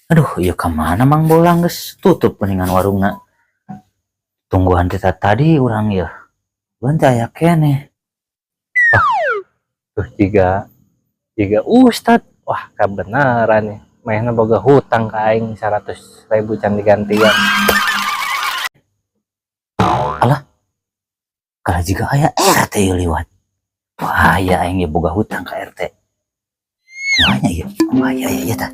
Aduh, ieu ka mana Mang Bolang, geus tutup mendingan warungna. Tungguan kita tadi urang ya. Urang teh aya keneh. Tuh jiga jiga Ustad, wah, kebenaran ya. Mainnya boga hutang ka aing 100 ribu can digantian. Kalau jiga aya RT ieu liwat. Wah, ya aing ge boga hutang ka RT. Kumaha nya ieu? Kumaha ya ieu tah?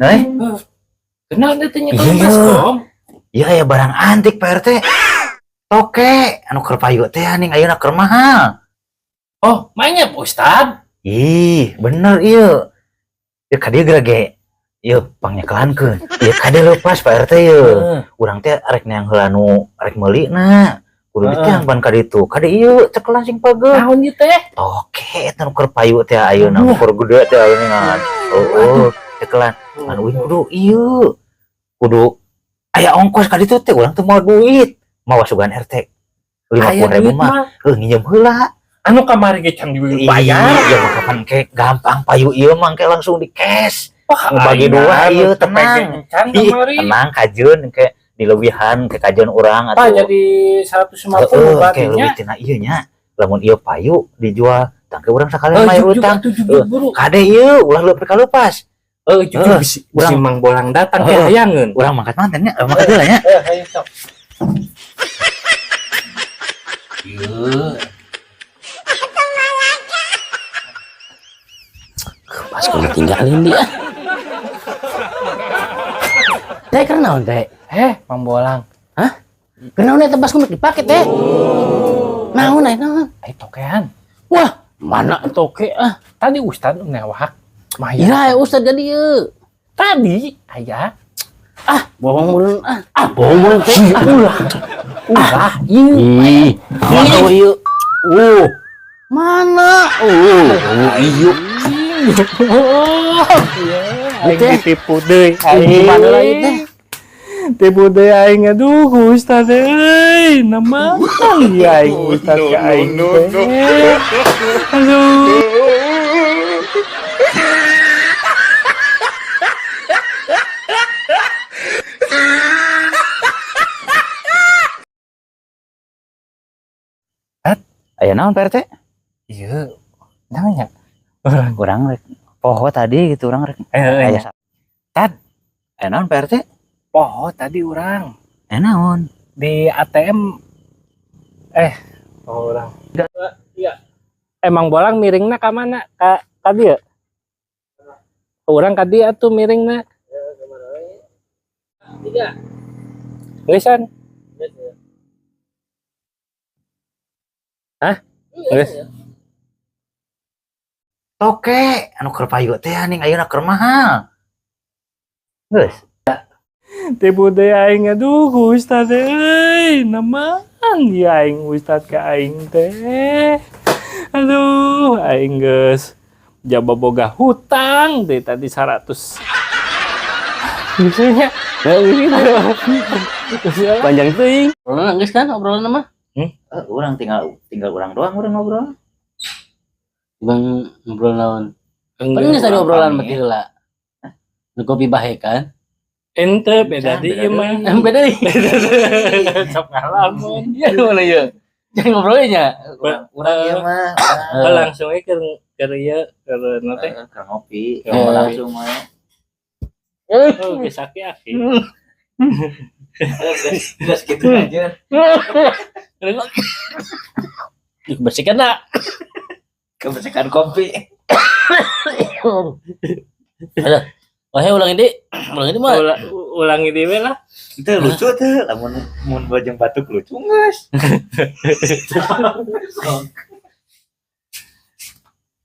Eh, Kenal teh nya. Iya, iya. Baskom. Iya, aya barang antik, Pak RT. Toke, anu keur payu teh aning ayeuna keur mahal. Oh, mainnya Pak Ustad. Ih, bener ieu. Ya ka dieu ge. Ieu pangnyekelankeun. Ieu kade leupas, Pak RT, ieu. Urang teh arek neang heula nu arek meuli na. Kudu diteang pan ka ditu. Kade ieu cekelan sing pageuh. Naon ieu teh? Toke eta nu keur payu teh ayeuna, nu keur gede teh ayeuna ngan. Oh, cekelan. Ngan uing kudu ieu. Kudu aya ongkos ka ditu teh, urang teh mau duit. Mawa sugan RT. 50 ribu mah, heuh, nginjem heula. Anu kamari ge can dibayar. Iya, mah kapan ke gampang payu ieu mah, ke langsung di cash. Wah, Mau bagi aing dua, mah ieu, nu tenang. tepegen can Ih, kamari. tenang kajeun ke dilebihan ke kajeun urang Apa atuh. jadi 150 Heeh, berarti ke nya? leuwih tina ieu nya. Lamun ieu payu dijual, tangke urang sakalian Eh, bayar juk utang. atuh, juk juk, buru. Kade ieu ulah leupi kalupas. Eh, juk Heeh, bisi urang- bisi Mang Bolang datang ke Heeh. hayangeun. Urang mangkat manten nya, mangkat heula nya. Eh, hayu sok. Ieu. Pas kudu tinggalin dia. Teh, kunaon teh? Eh, Mang Bolang. Kunaon eta baskom dipake teh? Naon eh, naon? Eh, tokean. Wah, mana toke ah? Tadi Ustad newak. Maya. Ira ya Ustad jadi ieu. Tadi aya. Ah, bohong meureun ah. Ah, bohong meureun teh. Ah, Ulah. Ulah. Ieu. Ih, mana ieu? Mana? Oh, ieu. Oh, iya. Aing Teh. ditipu deui. Gimana lagi teh? Tipu deui aing, aduh, ku Ustad euy. Nama iya aing Ustad ka aing teh. Aduh. Aya naon, Pak RT? Iya. Nanya. Orang Urang rek poho tadi gitu, urang rek eh aya aya. Tad. Aya naon, Pak RT? Poho tadi urang Aya naon? Di ATM, eh, oh, orang. Iya. Emang Bolang miringna ka mana? Ka ka dieu? Urang ka dieu atuh miringna. Tiga. Geusan. Hah? Geus. Toke, anu keur payu teh aning ayeuna keur mahal. Geus. Tipu deui aing, aduh, ku Ustad euy. Namaan ya aing Ustad ka aing teh. Aduh, aing geus jaba boga hutang deh tadi 100. Biasanya Panjang teuing. Obrolan geus kan obrolan mah? Eh, urang tinggal tinggal urang doang urang ngobrol. Bang, ngobrol naon? Kan geus tadi obrolan mah heula. Nu kopi bahe kan? Ente beda di Beda ieu mah. Eh, beda deui. Sok ngalamun. Iya, mana ieu? Jangan ngobrolnya. Urang urang ieu mah, urang Oh, langsung aja ke ieu ke na teh. Keur ngopi, Eh. langsung we. Oh, geus aki-aki. Geus gitu aja. Bersihkan nak. Kebersihan kopi. Aduh. Wah, ulangi di. Ulangi di mah. Ulangi deui lah. Itu lucu tuh, lamun mun bajeng batuk lucu geus.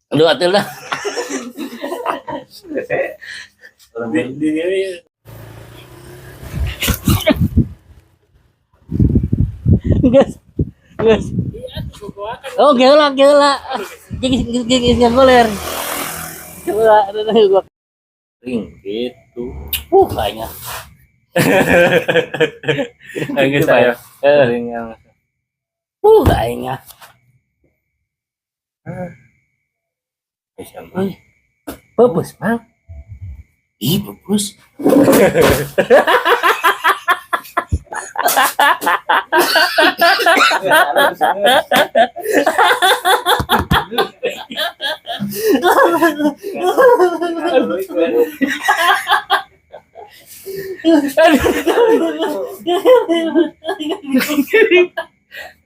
Aduh, atil dah. Di Geus. Geus. Oh, geula, geula. Gigi gigi gigi goler. Geula, gua. Ring gitu. Kayaknya. Geus saya. Ring yang Kayaknya. Siapa? Pupus, Mang. Ih, pupus.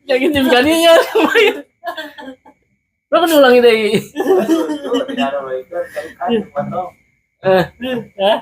Jangan dibikaninya lumayan. Lo kan ulangi deh. Eh. Hah?